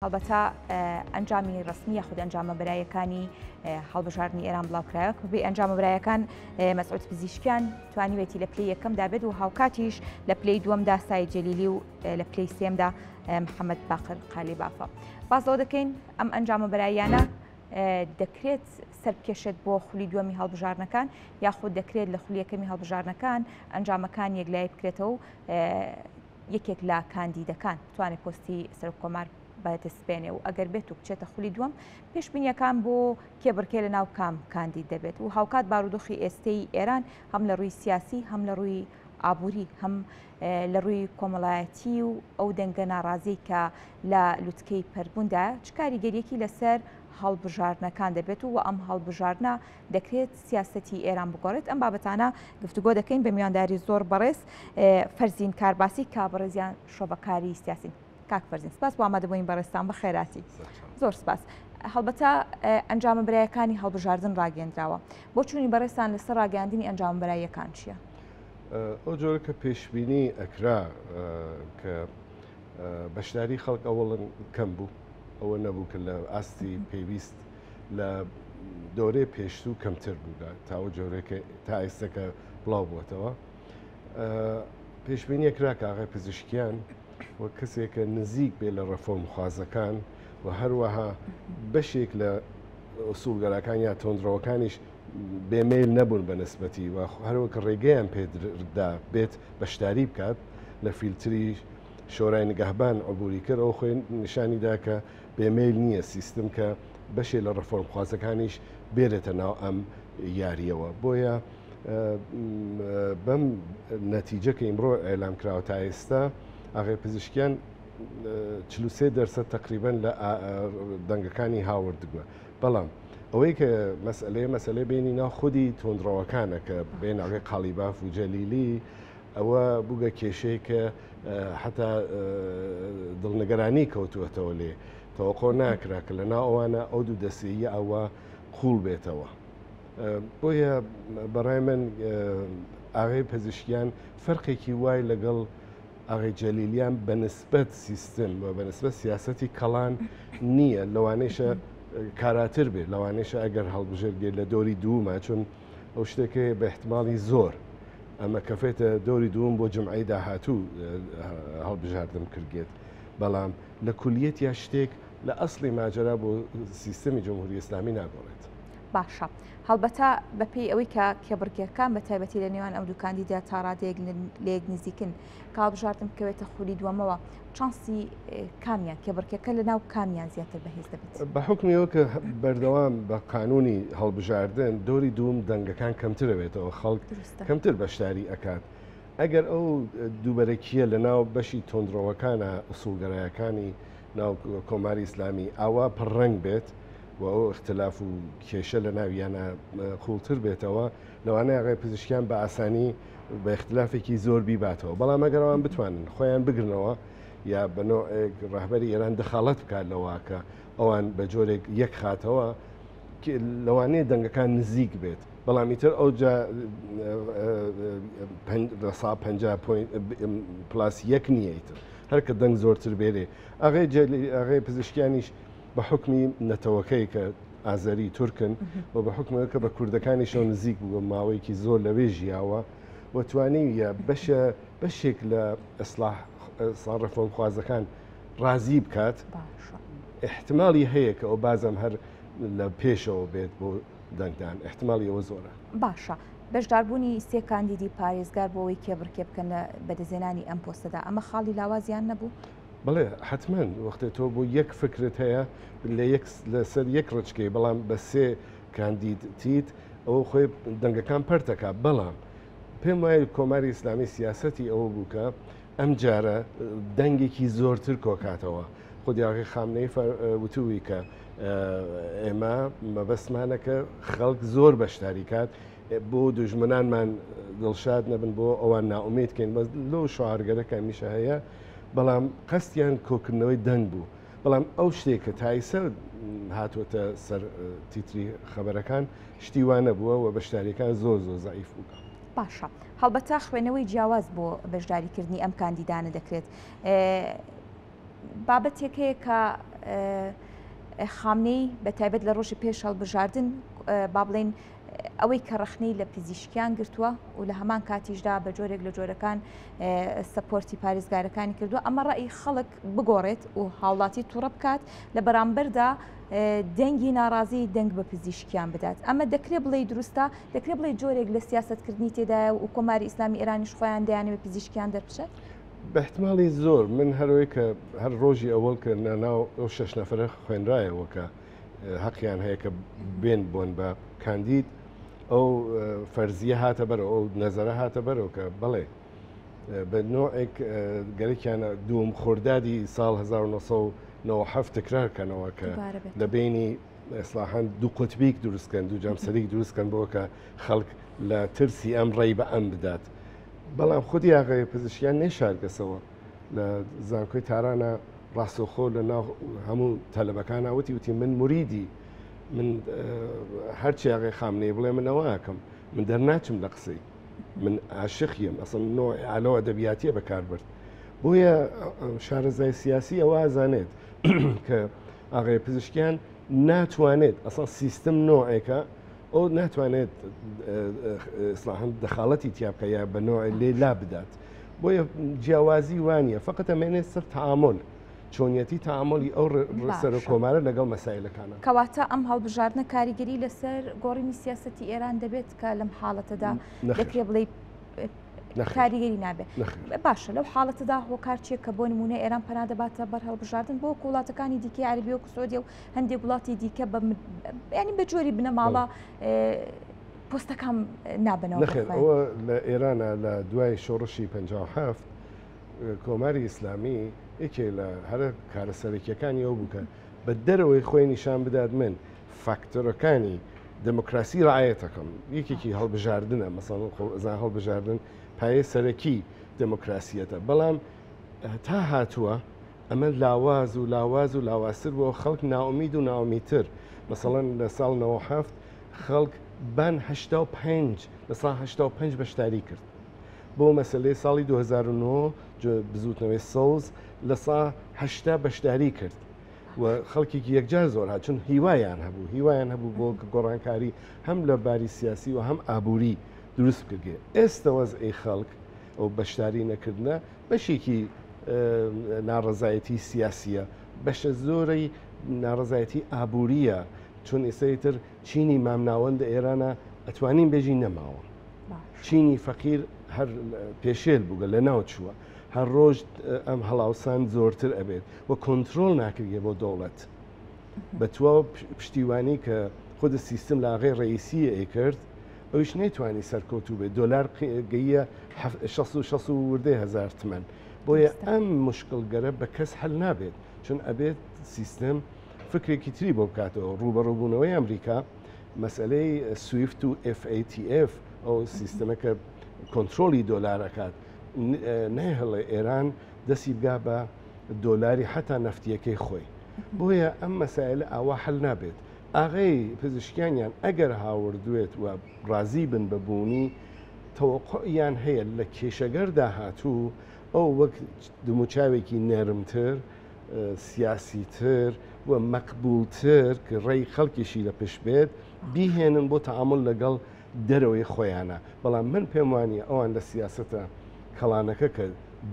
هەڵبەتە ئەنجامی ڕەسمی یاخود ئەنجامە بەرایەکانی هەڵبژاردنی ئێران بڵاوکرایەوە کە بەپێی ئەنجامە بەرایەکان مەسعود پزیشکیان توانیوێتی لە پلەی یەکەمدا بێت و هاوکاتیش لە پلەی دووەمدا سای جەلیلی و لە پلەی سێمدا محەممەد باقر قالیبافە. باس لەوە دەکەین ئەم ئەنجامە بەراییانە دەکرێت سەربکێشێت بۆ خولی دووەمی هەڵبژاردنەکان یاخود دەکرێت لە خولی یەکەمی هەڵبژاردنەکان ئەنجامەکان یەکلایی بکرێتەوە و یەکێک لە کاندیدەکان بتوانێت پۆستی سەرۆک کۆمار بەدەست بێنێ و ئەگەر بێت و بچێتە خولی دووەم پێشبینیەکان بۆ کێبڕکێ لە ناو کام کاندید دەبێت و هاوکات بارودۆخی ئێستەی ئێران هەم لە ڕووی سیاسی هەم لە ڕووی ئابووری هەم لە ڕووی کۆمەڵایەتی و ئەو دەنگە ناڕازی کە لە لوتکەی پەربووندا چ کاریگەریەکی لەسەر هەڵبژاردنەکان دەبێت و ئەم هەڵبژاردنە دەکرێت سیاسەتی ئێران بگۆڕێت ئەم بابەتانە گفتوگۆ دەکەین بە میوانداری زۆر بەڕێز فەرزین کارباسی کا بەڕێزیان شۆڤەکاری سیاسین کاک فەرزین سپاس بۆ ئامادەبوونی بەڕێزتان بە خێراتی زۆر سپاس هەڵبەتە ئەنجامە برایەکانی هەڵبژاردن ڕاگەندراوە بۆ چوونی بەڕێزتان لەسەر ڕاگەاندنی ئەنجامە بەرایەکان چییە؟ ئەو جۆرە کە پێشبینی ئەکرا کە بەشداری خەڵک ئەوەڵەن کەم بوو ئەوە نەبوو کە لە ئاستی پێویست لە دەورەی پێشتوو کەمتر بوو لە تا ئەو جۆرەی کە تا ئێستا کە بڵاو بووەتەوە. پێشبینیە کرا کە ئاغای پزیشکیان وەک کەسێک کە نزیک بێ لە ڕێفۆرمخوازەکان و هەروەها بەشێک لە ئوسوڵگەراکان یا تۆندڕەوەکانیش بێمەیل نەبوون بە نسبەتی و هەروەک ڕێگەیان پێدا بێت بەشداری بکات لە فیلتری شۆرای نگەهبان عبوری کرد ئەو خۆی نیشانی دا کە بێ مەیل نییە سیستم کە بەشێ لە ڕێفۆرمخوازەکانیش بێرێتە ناو ئەم یارییەوە. بۆیە بەم نەتیجە کە ئیمڕۆ ئیعلام کراوە تا ئێستا ئاغای پزیشکیان 43% تەقریبەن لە دەنگەکانی هاوردگوە. بەڵام ئەوەی کە مەسئلەیە مەسئلەی بینی ناو خودی توندڕەوەکانە کە بین ئاغای قاڵیباف و جەلیلی ئەوە بووگە کێشەیەک کە حەتا دڵنگەرانی کەوتووەتەوە لێ. تەوەقۆ ناکرا کە لە ناو ئەوانە ئەو دوو دەسەییە ئەوە قووڵ بێتەوە. بۆیە بەڕای من ئاغای پزیشکیان فەرقێکی وای لەگەڵ ئاغای جەلیلیان بە نسبەت سیستم و بە نسبەت سیاسەتی کەڵان نییە. لەوانەیشە کاراتر بێت، لەوانەیشە ئەگەر هەڵبژێرگێت لە دەوری دوومە، چون ئەو شتێک هەیە بە احتماڵی زۆر ئەمە کەفێتە دەوری دووەم بۆ جمعەی داهاتوو هەڵبژاردن کردگێت، بەڵام لە کولیەت یا شتێک لە ئەسڵی ماجەرا بۆ سیستەمی جمهوری ئیسلامی ناگۆڕێت. باشە هەڵبەتە بەپێی ئەوەی کە کێبڕکێکان بە تایبەتی لە نێوان ئەم دوو کاندیدا تا ڕادەیەک لەیەک نزیکن کە هەڵبژاردن بکەوێتە خولی دووەمەوە چانسی کامیان کێبڕکێکە لە ناو کامیان زیاتر بەهێز دەبێت؟ بە حوکمی ئەوە کە بەردەوام بە قانونی هەڵبژاردن دەوری دووم دەنگەکان کەمتر ئەبێتەوە خەڵک کەمتر بەشداری ئەکات ئەگەر ئەو دووبەرەکییە لە ناو بەشی توندڕەوەکانە ئوسوڵگەرایەکانی ناو کۆماری ئیسلامی ئاوا پڕڕەنگ بێت و ئەو ئیختلاف و کێشە لە ناویانە قووڵتر بێتەوە لەوانەیە ئاغای پزیشکیان بە ئاسانی بە ئیختلافێکی زۆر بیباتەوە بەڵام ئەگەر ئەوان بتوانن خۆیان بگرنەوە یا بە نەوعێک ڕەهبەری ئێران دەخاڵەت بکات لەوە کە ئەوان بە جۆرێک یەک خاتەوە لەوانەیە دەنگەکان نزیک بێت بەڵام ئیتر ئەو جا لە 50 پلاس یەک نییە ئیتر هەر کە دەنگ زۆرتر بێرێ ئاغەی پزیشکیانیش بە حوکمی نەتەوەکەی کە ئازەری تورکن و بە حوکمەوە کە بە کوردەکانیشەوە نزیک بووە ماوەیەکی زۆر لەوێ ژیاوە و توانیویە بەشە بەشێک لە ئیسلاح ڕێفۆرمخوازەکان ڕازی بکات احتمالی هەیە کە ئەو بازم هەر لە پێشەوە بێت بۆ دەنگدان احتمالی ئەوە زۆرە. باشە بەشداربوونی سێ کاندیدی پارێزگار بۆ ئەوەی کێبڕکێ بکەن لە بەدەستهێنانی ئەم پۆستەدا ئەمە خاڵی لاوازیان نەبوو؟ بەڵێ حەتمەن وەختێ تۆ بۆ یەک فکرت هەیە لە یەک لەسەر یەک ڕچکەی بەڵام بە سێ کاندید تیت ئەوە خۆی دەنگەکان پەرتەکە بەڵام پێم وایە کۆماری ئیسلامی سیاسەتی ئەوە بوو کە ئەم جارە دەنگێکی زۆرتر کۆکاتەوە خودی ئاغای خامنەی وتووی کە ئێمە مەبەستمانە کە خەڵک زۆر بەشداری کات بۆ دوژمنانمان دڵشاد نەبن بۆ ئەوان نائومێد کەین بەس لەو شعارگەرە کە هەمیشە هەیە بەڵام قەستیان کۆکردنەوەی دەنگ بوو بەڵام ئەو شتێک کە تایسە هاتووەتە سەر تیتری خەبەرەکان شتی وا نەبووە و بەشداریەکان زۆر زۆر زەعیف بووە. باشە هەڵبەتە خوێنەوەی جیاواز بۆ بەشداریکردنی ئەم کاندیدانە دەکرێت بابەتێک هەیە کە خامنەی بە تایبەت لە ڕۆژی پێش هەڵبژاردن با بڵێین ئەوەی کە ڕەخنەی لە پزیشکیان گرتووە و لە هەمان کاتیشدا بە جۆرێک لە جۆرەکان سەپۆرتی پارێزگارەکانی کردووە ئەمە ڕئی خەڵک بگۆڕێت و هاوڵاتی تووڕە بکات لە بەرامبەردا دەنگی ناڕازی دەنگ بە پزیشکیان بدات ئەمە دەکرێت بڵێ دروستە دەکرێت بڵێ جۆرێک لە سیاستکردنی تێدایە و کۆماری ئیسلامی ئێرانیش خۆیان دەیانەوێت پزیشکیان دەربچێت؟ بە احتمالی زۆر من هەرەوەی کە هەر ڕۆژی ئەوەڵ کە ناو ئەو شەش نەفرە خوێنرایەوە کە هەقیان هەیە کە بێن بۆن بە کاندید ئەو فەرزیە هاتە بەرەوە ئەو نەزەرە هاتە بەرەوە کە بەڵێ بە نوعێک گەرەکیانە دووم خۆردادی ساڵ 1997 تکرار کەنەوە کە لە بینی ئیسلاحان دوو قوتبیک دروستکەن دوو جەمسەریک دروستکەن بۆ کە خەڵک لە ترسی ئەم ڕێی بە ئەم بدات بەڵام خودی ئاغای پزیشکیان نەیشاردگەسەوە لە زانکۆی تارانە ڕاستەوخۆ لە ناو هەموو تەلەبەکانە وتی وتی من مریدی من هەرچی ئاغای خامنەی بڵێ من ئەوە ئەکەم من دەرناچم لە قسەی من عاشقیم ئەسڵ نوع ئالەوە ئەدەبیاتیە بەکار برد بۆیە شارەزای سیاسی ئەوە ئازانێت کە ئاغای پزیشکیان ناتوانێت ئەسڵ سیستم نوعێکە ئەو ناتوانێت ئیسلاحەن دەخاڵەتی تیا بکە یا بە نوع لێ لا بدات بۆیە جیاوازی وانە فقط ئەمێنێت سەر تعامل چۆنیەتی تعاملی ئەو سەرۆک کۆمارە لەگەڵ مەسایلەکانە. کەواتە ئەم هەڵبژاردنە کاریگەری لەسەر گۆڕینی سیاسەتی ئێران دەبێت کە لەم حاڵەتەدا دەکرێ بڵێ کاریگەری نابێت باشە لەو حاڵەتەدا هۆکار چیە کە بۆ نمونە ئێران پەنا دەباتە بەر هەڵبژاردن بۆ وڵاتەکانی دیکەی عەربی وەکو سعودیە و هەندێک وڵاتی دیکە بە ینی بە جۆری بنەماڵە پۆستەکان نابنەوە. نەخێر ئەوە لە ئێرانە لە دوای شۆڕشی 57 کۆماری ئیسلامی یەکێ لە هەرە کارە سەرەکیەکانی ئەو بوو کە بە دەرەوەی خۆی نیشان بدات من فاکتۆرەکانی دموکراسی ڕعایەتەکەم یەکێکی هەڵبژاردنە مەسەڵەن خۆزان هەڵبژاردن پایە سەرەکی دموکراسیەتە بەڵام تا هاتووە ئەمە لاواز و لاواز و لاوازتر بووە خەڵک نائومید و نائومیدتر مەسەڵەن لە ساڵ 97 خەڵک بان 85 لە ساڵ 85 بەشداری کرد بۆ مەسلەی ساڵی 2009 بزوتنەوەی سەوز لە سا 80 بەشداری کرد و خەڵکێکی یەکجار زۆر هات چون هیوایان هەبوو هیوایان هەبوو بۆ گۆڕانکاری هەم لە باری سیاسی و هەم ئابووری دروست بکرێ ئێستا وەزعی خەڵک ئەو بەشداری نەکردنە بەشێکی ناڕەزایەتی سیاسیە، بەشە زۆرەی ناڕەزایەتی ئابووریە، چون ئێستا ئیتر چینی مامناوەند لە ئێرانە ئەتوانین بێژین نەماوە. چینی فەقیر هەر پێشێل بووگە لە ناو چووە. هەر ڕۆژ ئەم هەڵاوسان زۆرتر ئەبێت و کۆنترۆڵ ناکرێت بۆ دەوڵەت. بە تواو پشتیوانی کە خود سیستم لە ئاغای ڕەئیسی ئەیکرد ئەویش نەیتوانی سەرکەوتوو بێت دۆلار گەییە 60 و وردەی هەزار تمەن بۆیە ئەم مشکڵگەرە بە کەس حل نابێت چون ئەبێت سیستم فکرێکی تری بۆ بکاتەوە ڕووبەڕووبوونەوەی ئەمریکا مەسئلەی سویفت و FATF ئەو سیستمە کە کۆنتترۆلی دۆلار ئەکات نایهڵێ ئێران دەسی بگا بە دۆلاری حتا نەفتیەکەی خۆی بۆیە ئەم مەسایلە ئاوا حل نابێت ئاغەی پزیشکیانیان ئەگەر هاوردوێت و ڕازی بن بە بوونی تەوەقوعیان هەیە لە کێشەگەر داهاتوو ئەو وەک دموچاوێکی نەرمتر سیاسیتر و مەقبوڵتر کە ڕێی خەڵکیشی لە پشت بێت بیهێنن بۆ تەعامول لەگەڵ دەرەوەی خۆیانە بەڵام من پێم وانیە ئەوان لە سیاسەتە کەڵانەکە کە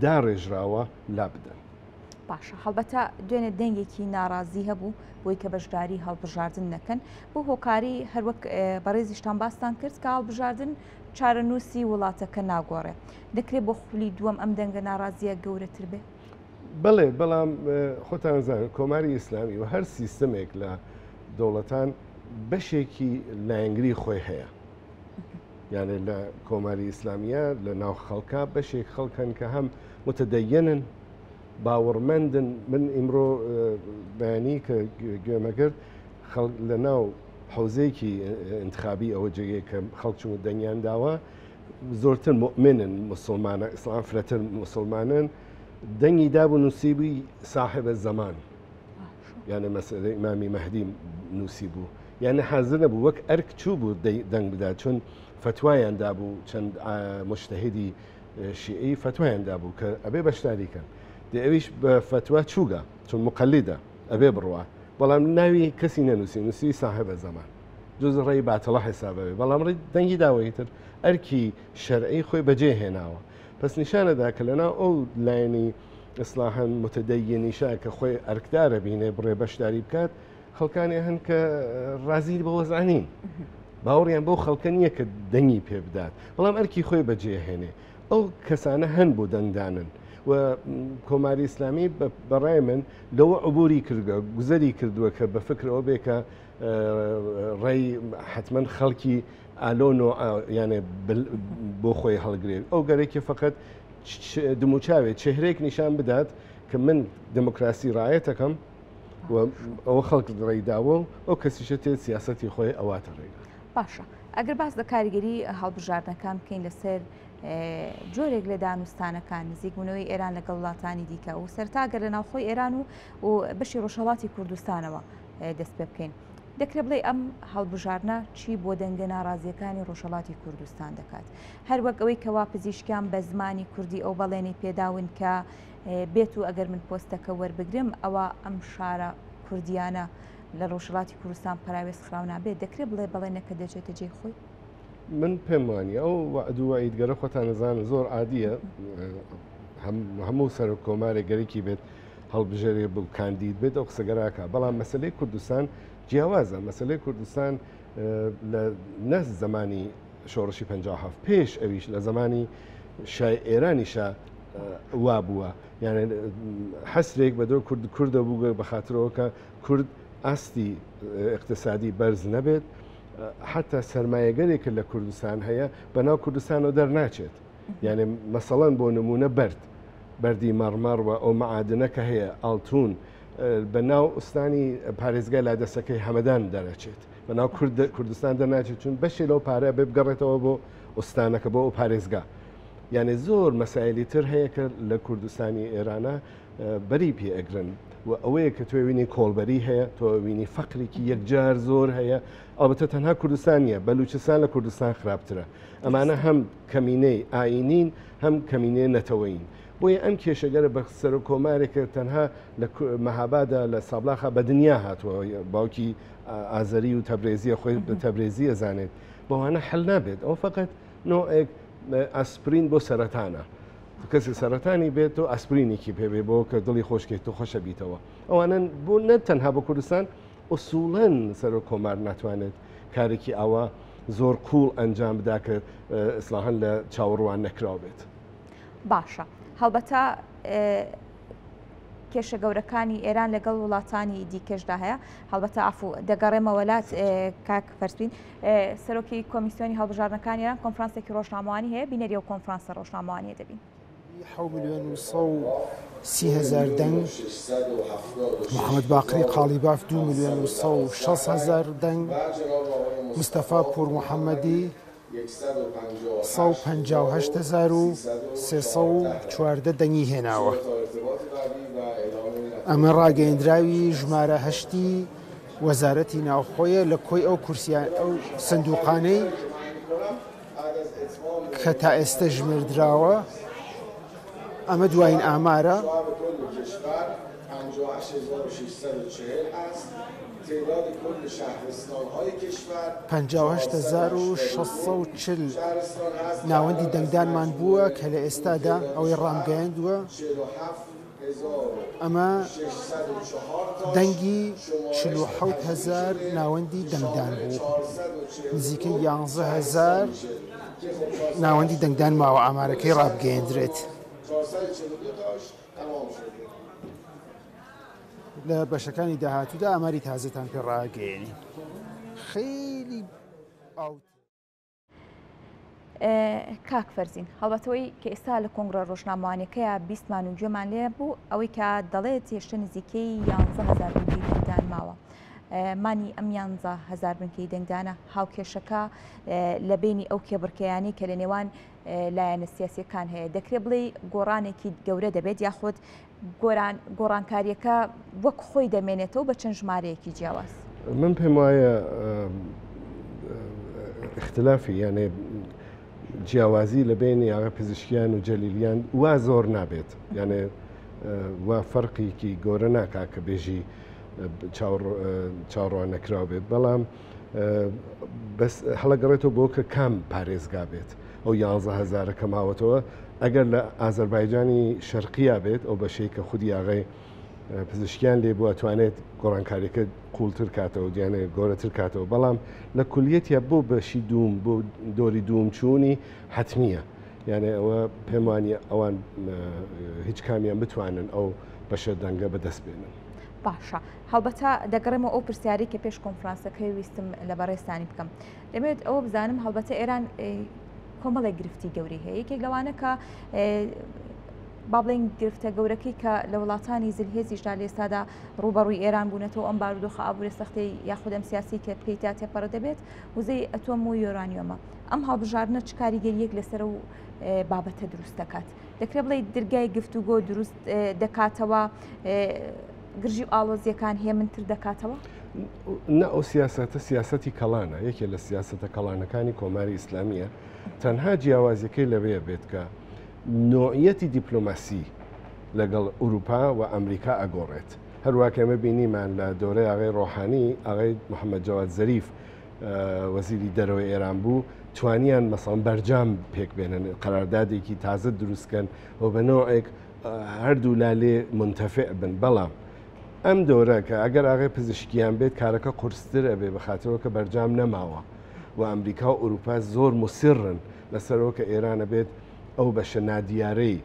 داڕێژراوە لابدەن. باشە هەڵبەتە دوێنێ دەنگێکی ناڕازی هەبوو بۆی کە بەشداری هەڵبژاردن نەکەن بۆ هۆکاری هەروەک بەڕێزیشتان باستان کرد کە هەڵبژاردن چارەنووسی وڵاتەکە ناگۆڕێ دەکرێت بۆ خولی دووەم ئەم دەنگە ناڕازیە گەورەتر بێ؟ بەڵێ بەڵام خۆتان زان کۆماری ئیسلامی و هەر سیستمێک لە دەوڵەتان بەشێکی لایەنگری خۆی هەیە یانێ لە کۆماری ئیسلامیە لە ناو خەڵکە بەشێک خەڵکەن کە هەم متدەینن باوەڕمەندن من ئیمڕۆ بەیانی کە گوێمەگرت خەڵک لە ناو حوزەیەکی انتخابی ئەوە جێگەی کە خەڵک چون دەنگیان داوە زۆرتر مؤمنن مسلمانە ئیسلام فرەتر مسلمانن دەنگی دابوو نووسیبووی ساحب زەمان یانە مەسەلەی ئیمامی مەهدی نووسی بوو یانە حاضر نەبوو وەک ئەرک چوو بوو دەنگ بدات چون فتوایان دابوو چەند مجتهدی شیعی فتوایان دابوو کە ئەبێ بەشداری کەن دێ ئەویش بە فتوا چووگە چون مقلدە. ئەبێ بڕوا بەڵام ناوی کەسی نەنووسی نووسی ساحێبە زەمان جز ڕێی باتڵە حسابەوێ بەڵام ڕێی دەنگی داوەی تر ئەرکی شەرعی خۆی بەجێ هێناوە پس نیشانەدا کە لەناو ئەو لایەنی ئیسلاحەن متدەینیشە کە خۆی ئەرکدارە بینێ بڕێ بەشداری بکات خەڵکانی هەن کە ڕازی بە وەزع نین باوەڕیان بەو خەڵکە نییە کە دەنگی پێ بدات بەڵام ئەرکی خۆی بەجێهێنێ ئەو کەسانە هەن بۆ دەنگدانن و کۆماری ئیسلامی بەڕای من لەوە عبوری کردگە گوزەری کردووە کە بە فکرەوە بێ کە ڕێی حتمما خەڵکی ئالۆن و یانێ بۆ خۆی هەڵگرێت ئەو گەرەکی فقط دموچاوێ چهرێک نیشان بدات کە من دموکراسی ڕایەتەکەم و ئەوە خەڵک ڕێی داوە و ئەو کەسیشە تێت سیاسەتی خۆی ئەواتە ڕێگا. باشە ئەگەر باس لە کاریگەری هەڵبژاردنەکان بکەین لەسەر جۆرێک لە دانوستانەکان نزیکبوونەوەی ئێران لەگەڵ وڵاتانی دیکە و سەرتا گەر لە ناوخۆی ئێران و و بەشی ڕۆژهەڵاتی کوردستانەوە دەست پێ بکەین دەکرێت بڵێ ئەم هەڵبژاردنە چی بۆ دەنگە ناڕازیەکانی ڕۆژهەڵاتی کوردستان دەکات هەر وەک ئەوەی کەوا پزیشکیان بە زمانی کوردی ئەو بەڵێنی پێداون کە بێت و ئەگەر من پۆستەکە وەربگرم ئەوا ئەم شارە کوردیانە لە ڕۆژهەڵاتی کوردستان پەراوێز خراو نابێت، دەکرێت بڵێ بەڵێنەکە دەچێتە جێی خۆی؟ من پێم وانیە ئەو وەعد و وەعیدگەرە خۆتان ئەزانن زۆر عادیە هەموو سەرۆک کۆمارێک گەرەکی بێت هەڵبژێرێ بوو کاندید بێت ئەو قسەگەراکە بەڵام مەسلەی کوردستان جیاوازە مەسلەی کوردستان لە نە زمانی شۆڕشی 57 پێش ئەویش لە زمانی شای ئێرانیشە وا بووە یعنی حەسرێک بە دۆ کورد کوردە بووگە بە خاترەوە کە کورد ئاستی اقتصادی بەرز نەبێت حتا سرمایەگەرێک لە کوردستان هەیە بەناو کوردستانەوە دەرناچێت یعنی مەسەڵەن بۆ نمونە بەرد بەردی مەڕمەڕ و ئەو معادنە کە هەیە ئاڵتون بە ناو ئوستانی پارێزگای لادەسەکەی هەمەدان دەرەچێت بە ناو کوردستان دەناچێت چون بەشێ لەو پارە بێ بگەڕێتەوە بۆ ئوستانەکە بۆ ئەو پارێزگا یعنی زۆر مەسایلی تر هەیە کە لە کوردستانی ئێرانە بەری پێ ئەگرن و ئەوەیە کە تۆوینی کۆڵبەری هەیە تۆوینی فەقرێکی یەکجار زۆر هەیە ئەڵبەتە تەنها کوردستان نییە بەلوچستان لە کوردستان خراپترە ئەمانە هەم کەمینەی ئاینین هەم کەمینەی نەتەوەین بۆیە ئەم کێشەگەرە بە سەرۆک کۆمارێکە تەنها لە مەهابادە لە سابلاخا بە دنیا هاتووە باوکی ئازەری و تەبرێزیە خۆی بە تەبرێزی ئەزانێت بەوانە حل نابێت ئەو فقط نوعێک ئەسپرین بۆ سەرەتانە کەسی سەرەتانی بێت و ئەسپرینێکی پێبێ بۆ کە دڵی خۆشکێت و خۆشە بیتەوە ئەوانن بۆ نە تەنها بۆ کوردستان ئوسوڵەن سەرۆک کۆمار ناتوانێت کارێکی ئاوا زۆر قوڵ ئەنجام بدا کە ئیسلاحەن لە چاوەڕوان نەکراو بێت. باشە هەڵبەتە کێشە گەورەکانی ئێران لەگەڵ وڵاتانی دیکەشدا هەیە هەڵبەتە عفو دەگەڕێمەوە لات کاک فەرسین سەرۆکی کۆمیسیۆنی هەڵبژاردنەکانی ئێران کۆنفرانسێکی ڕۆژنامەوانی هەیە بینەری ئەو کۆنفرانسە ڕۆژنامەوانیە دەبین. 7,130,000 دەنگ، محەمەد باقری قاڵیباف 2,160,000 دەنگ، مستەفا پوورمحەمەدی 158,314 دەنگی هێناوە. ئەمە ڕاگەیەندراوی ژمارە هەشتی وەزارەتی ناوخۆیە لە کۆی ئەو کورسیان ئەو سندوقانەی کە تا ئێستە ژمێردراوە ئەمە دوایین ئامارە. 58640 ناوەندی دەنگدانمان بووە کە لە ئێستادا ئەوەی ڕامگەیاندووە ئەمە دەنگی 47 هەزار ناوەندی دەنگدان بوو نزیکەی 11 هەزار ناوەندی دەنگدان ماوە ئامارەکەی ڕابگەیەندرێت. لە بەشەکانی داهاتوودا ئاماری تازەتان پێ ڕاگەیەنین. خیلی ئاوت. کاک فەرزین هەڵبەتەوەی کە ئێستا لە کۆنگرە ڕۆژنامەوانیەکەیا بیستمان و گوێمان لێ بوو ئەوەی کە دەڵێت هێشتا نزیکەی 11 هەزار بنکەی دەنگدان ماوە مانی ئەم 11 هەزار بنکەی دەنگدانە هاوکێشەکە لە بینی ئەو کێبڕکێیانەی کە لە نێوان لایەنە سیاسیەکان هەیە دەکرێت بڵێ گۆڕانێکی گەورە دەبێت یاخود گۆران گۆڕانکاریەکە وەک خۆی دەمێنێتەوە بە چەند ژمارەیەکی جیاواز. من پێم وایە اختلافی یانێ جیاوازی لە بینی ئاغا پزیشکیان و جەلیلیان وا زۆر نابێت یانێ وا فەرقێکی گەورە ناکا کە بێژی چاوەڕوان نەکراو بێت بەڵام بەس هەڵەگەڕێتەوە بۆ کە کام پارێزگا بێت ئەو یانزە هەزارە کە ماوەتەوە ئەگەر لە ئازەربایجانی شەرقیا بێت ئەو بەشەی کە خودی ئاغای پزیشکیان لێ بووە توانێت گۆڕانکاریەکە قوڵتر کاتەوە دیانێ گەورەتر کاتەوە بەڵام لە کولیەتە بۆ بەشی دوم بۆ دۆری دوم چوونی حتمیە یانێ ئەوە پێم وانە ئەوان هیچ کامیان بتوانن ئەو بەشە دەنگە بەدەست بێنن. باشە هەڵبەتە دەگەڕێمەوە ئەو پرسیارەی کە پێش کۆنفرانسەکەی ویستم لە بەڕێزتانی بکەم دەمەوێت ئەوە بزانم هەڵبەتە ئێران کۆمەڵێک گرفتی گەورەی هەیە یەکێک لەوانە کە با بڵێن گرفتە گەورەکەی کە لە وڵاتانی زلهێزیشدا لە ئێستادا ڕووبەڕووی ئێران بوونەتەوە ئەم بارودۆخە ئابووری سەختەی یاخود ئەم سیاسی کە پێیدا تێپەڕ دەبێت وزەی ئەتۆم و یۆرانیۆمە ئەم هەڵبژاردنە چ کاریگەریەک لەسەر و بابەتە دروست دەکات دەکرێت بڵێ درگای گفتوگۆ دروست دەکاتەوە گرژی و ئاڵۆزیەکان هێمنتر دەکاتەوە؟ نا ئەو سیاسەتە سیاسەتی کەڵانە، یەکێ لە سیاسەتە کەڵانەکانی کۆماری ئیسلامییە، تەنها جیاوازیەکەی لەوەیە بێت کە نوعیەتی دیپلۆماسی لەگەڵ ئوروپا و ئەمریکا ئەگۆڕێت. هەروا کە ئێمە بینیمان لە دۆرەی ئاغای ڕۆحانی، ئاغای محەممەد جەواد زەریف وەزیری دەرەوەی ئێران بوو، توانیان مەسەڵەن بەرجام پێک بێنن، قەراردادێکی تازە دروست کەن و بە نەوعێک هەردوو لا لێ مونتەفع بن. بەڵام ئەم دۆرە کە ئەگەر ئاغای پزیشکیان بێت کارەکە قورستر ئەبێ بە خاترەوە کە بەرجام نەماوە و ئەمریکا و ئوروپا زۆر موسرن لەسەرەوە کە ئێران ئەبێت ئەو بەشە نادیارەی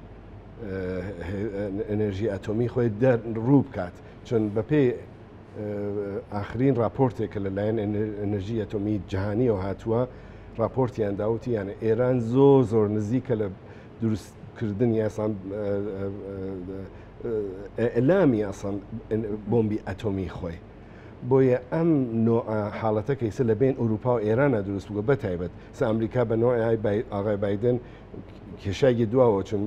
ئەنێرژی ئەتۆمی خۆی دەر ڕوو بکات چون بەپێی ئاخرین راپۆرتێک کە لەلایەن ئەنرژی ئەتۆمی جیهانیەوە هاتووە راپۆرتیان داوتی یانە ئێران زۆر زۆر نزیکە لە دروستکردنی ئاسان ئیعلامی ئەسڵەن بۆمبی ئەتۆمی خۆی. بۆیە ئەم نوعە حاڵەتە کە ئیسە لە بین ئوروپا و ئێرانە دروست بووە بە تایبەت سە ئەمریکا بە نوعی ئاغای بایدن کێشایگی دواوە چون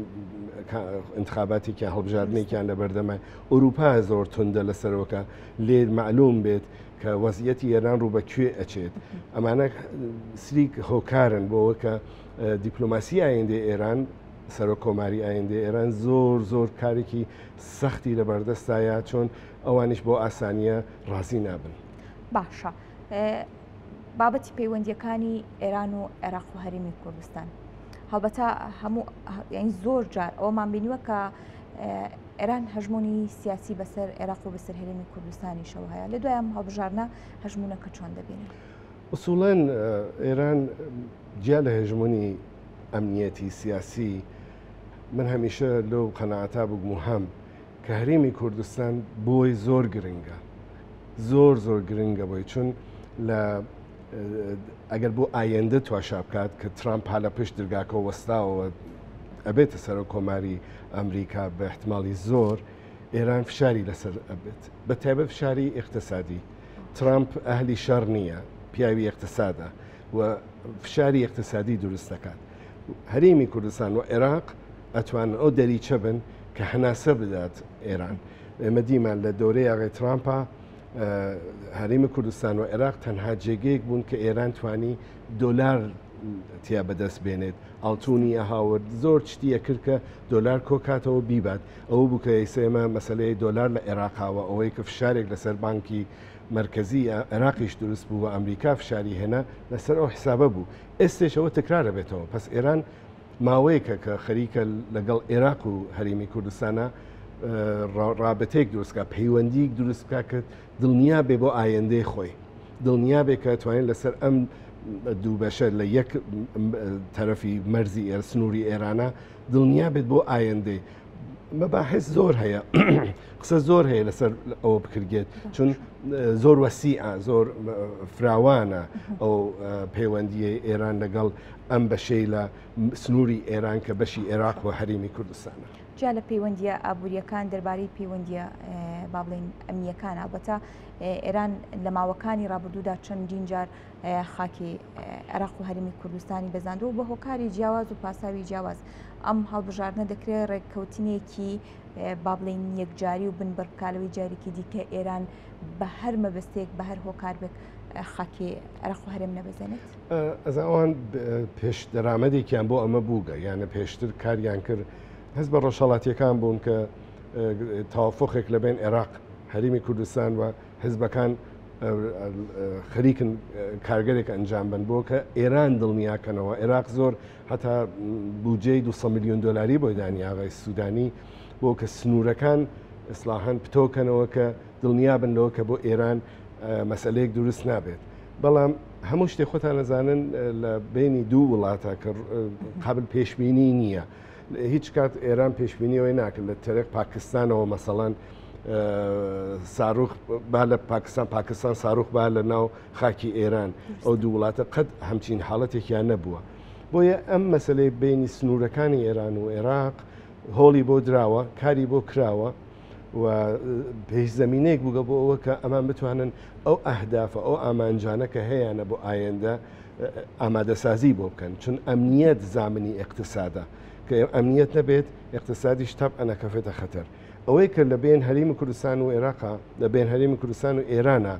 انتخاباتێکیان هەڵبژاردنێکیان لە بەردەمای ئوروپا زۆر توندە لەسەرەوەکە لێ معلوم بێت کە وەزیەتی ئێران ڕوو بە کوێ ئەچێت ئەمانە سریک هۆکارن بۆەوە کە دیپلۆماسی ئایندەی ئێران سەرۆک کۆماری ئایندەی ئێران زۆر زۆر کارێکی سەختی لە بەردەستایە چۆن ئەوانیش بۆ ئاسانیە ڕازی نابن. باشە بابەتی پەیوەندیەکانی ئێران و عێراق و هەرێمی کوردستان هەڵبەتە هەموو یعنی زۆر جار ئەومان بینیوە کە ئێران هەژمونی سیاسی بەسەر عێراق و بەسەر هەرێمی کوردستانیشەوە هەیە لە دوای ئەم هەڵبژاردنە هەژمونەکە چۆن دەبینن؟ ئوسوڵەن ئێران جیا لە هەژمونی ئەمنیەتی سیاسی من هەمیشە لەو قەناعەتا بووگم و هەم کە هەرێمی کوردستان بۆی زۆر گرنگە زۆر زۆر گرنگە بۆی چون لە ئەگەر بۆ ئایندە تواشا بکات کە ترامپ ها لە پشت درگاکە وەستاوە ئەبێتە سەرۆک کۆماری ئەمریکا بە احتمالی زۆر ئێران فشاری لەسەر ئەبێت بە تایبەت فشاری اقتصادی ترامپ ئەهلی شەڕ نییە پیاوی اقتصادە و فشاری اقتصادی دروست دەکات. هەرێمی کوردستان و عێراق ئەتوانن ئەو دەریچە بن کە هەناسە بدات ئێران. ئێمە دیمان لە دەورەی ئاغای ترامپا هەرێمی کوردستان و عێراق تەنها جێگەیەک بوون کە ئێران توانی دۆلار تیا بەدەست بێنێت ئاڵتونی ئەهاورد زۆر شتی ئەکرد کە دۆلار کۆکاتەوە بیبات ئەوە بوو کە ئێستا ئێمە مەسلەی دۆلار لە عێراقاوە ئەوەی کە فشارێک لەسەر بانکی مەرکەزی عێراقیش دروست بوو و ئەمریکا فشاری هێنا لەسەر ئەو حسابە بوو ئێستێش ئەوە تکرار ئەبێتەوە پس ئێران ماوەیەکە کە خەریکە لەگەڵ عێراق و هەرێمی کوردستانە ڕابتێک دروست بکات پەیوەندیک دروست بکات کە دڵنیا بێ بۆ ئایندەی خۆی دڵنیا بێ کە توانێت لەسەر ئەم دوو بەشە لە یەک تەرەفی مەرزی ئێر سنووری ئێرانە دڵنیا بێت بۆ ئایندەی مەباحث زۆر هەیە قسە زۆر هەیە لەسەر ئەوە بکرگێت چون زۆر وەسیعە زۆر فراوانە ئەو پەیوەندیە ئێران لەگەڵ ئەم بەشەی لە سنووری ئێران کە بەشی عێراق و هەرێمی کوردستانە. جیا لە پەیوەندیە ئابووریەکان دەربارەی پەیوەندیە با بڵێین ئەمنیەکان ئەڵبەتە ئێران لە ماوەکانی ڕابردوودا چەندین جار خاکی عێراق و هەرێمی کوردستانی بەزاندووە و بە هۆکاری جیاواز و پاساوی جیاواز ئەم هەڵبژاردنە دەکرێت ڕێککەوتنێکی با بڵێین یەکجاری و بنبڕ بکا لەوەی جارێکی دیکە ئێران بە هەر مەبەستێک بە هەر هۆکار بێت خاکی عێراق و هەرێم نەبەزێنێت؟ ئەز ئەوان پێش دەرامەتێکیان بۆ ئەمە بووگە یانە پێشتر کاریان کرد هەست بە ڕۆژهەڵاتیەکان بوون کە تەوافقێک لە بین عێراق هەرێمی کوردستان و حزبەکان خەریکن کارگەرێک ئەنجام بن بۆ کە ئێران دڵنیاکەنەوە. عێراق زۆر هەتا بودجەی 200 میلیۆن دلاری بۆی دانی ئاغای سوودانی بۆ کە سنوورەکان ئیسلاحەن پتۆکەنەوە کە دڵنیا بن لەوە کە بۆ ئێران مەسئلەیەک دروست نابێت. بەڵام هەموو شتێک خۆتان نەزانن لە بینی دوو وڵاتە کە قابل پێشبینی نییە. هیچ کات ئێران پێشبینیەوەی ناکرد لە تەرێک پاکستانەوە مەسەڵەن ساروخ با لە پاکستان پاکستان ساروخ با لە ناو خاکی ئێران ئەو دوو وڵاتە قەت هەمچین حاڵەتێکیان نەبووە. بۆیە ئەم مەسلەی بینی سنوورەکانی ئێران و عێراق هۆڵی بۆ دراوە، کاری بۆ کراوە و پێش زمینەیەک بووگە بۆ ئەوە کە ئەمان بتوانن ئەو ئەهدافە ئەو ئامانجانە کە هەیەە بۆ ئایندە ئامادەسازی بۆ بکەن، چون ئەمنیەت زامنی اقتصادە، کە ئەمنیەت نەبێت اقتصادیش تەبعەن ئەکەفێتە خەتەر. ئەوەی کە لە بین هەرێمی کوردستان و عێراقا، لە بین هەرێمی کوردستان و ئێرانە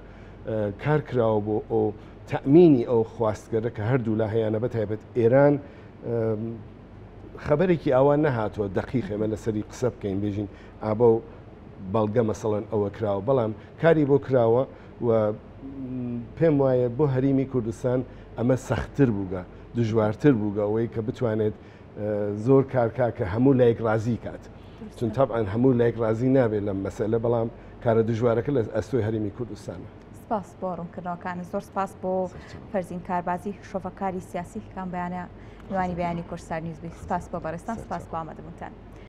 کار کراوە بۆ ئەو تەمینی ئەو خواستگەرە کە هەردوو لا هەیەە، بە تایبەت ئێران خەبەرێکی ئاوا نەهاتووە دقیق ئێمە لەسەری قسە بکەین بێژین ئابە و بەڵگە مەسەڵەن ئەوە کراوە، بەڵام کاری بۆ کراوە و پێم وایە بۆ هەرێمی کوردستان ئەمە سەختتر بووگە، دژوارتر بووگە ئەوەی کە بتوانێت زۆر کارکا کە هەموو لایەک ڕازی کات، چون تەبعەن هەموو لایەک ڕازی نابێت لەم مەسەلە، بەڵام کارە دژوارەکە لە ئەستۆی هەرێمی کوردستانە. سپاس بۆ ڕوونکردنەوەکان، زۆر سپاس بۆ فەرزین کاربازی شۆڤەکاری سیاسی کام بەیانە میوانی بەیانی کوردستان نیوز بووی. سپاس بۆ بەڕێزتان، سپاس بۆ ئامادەبوونتان.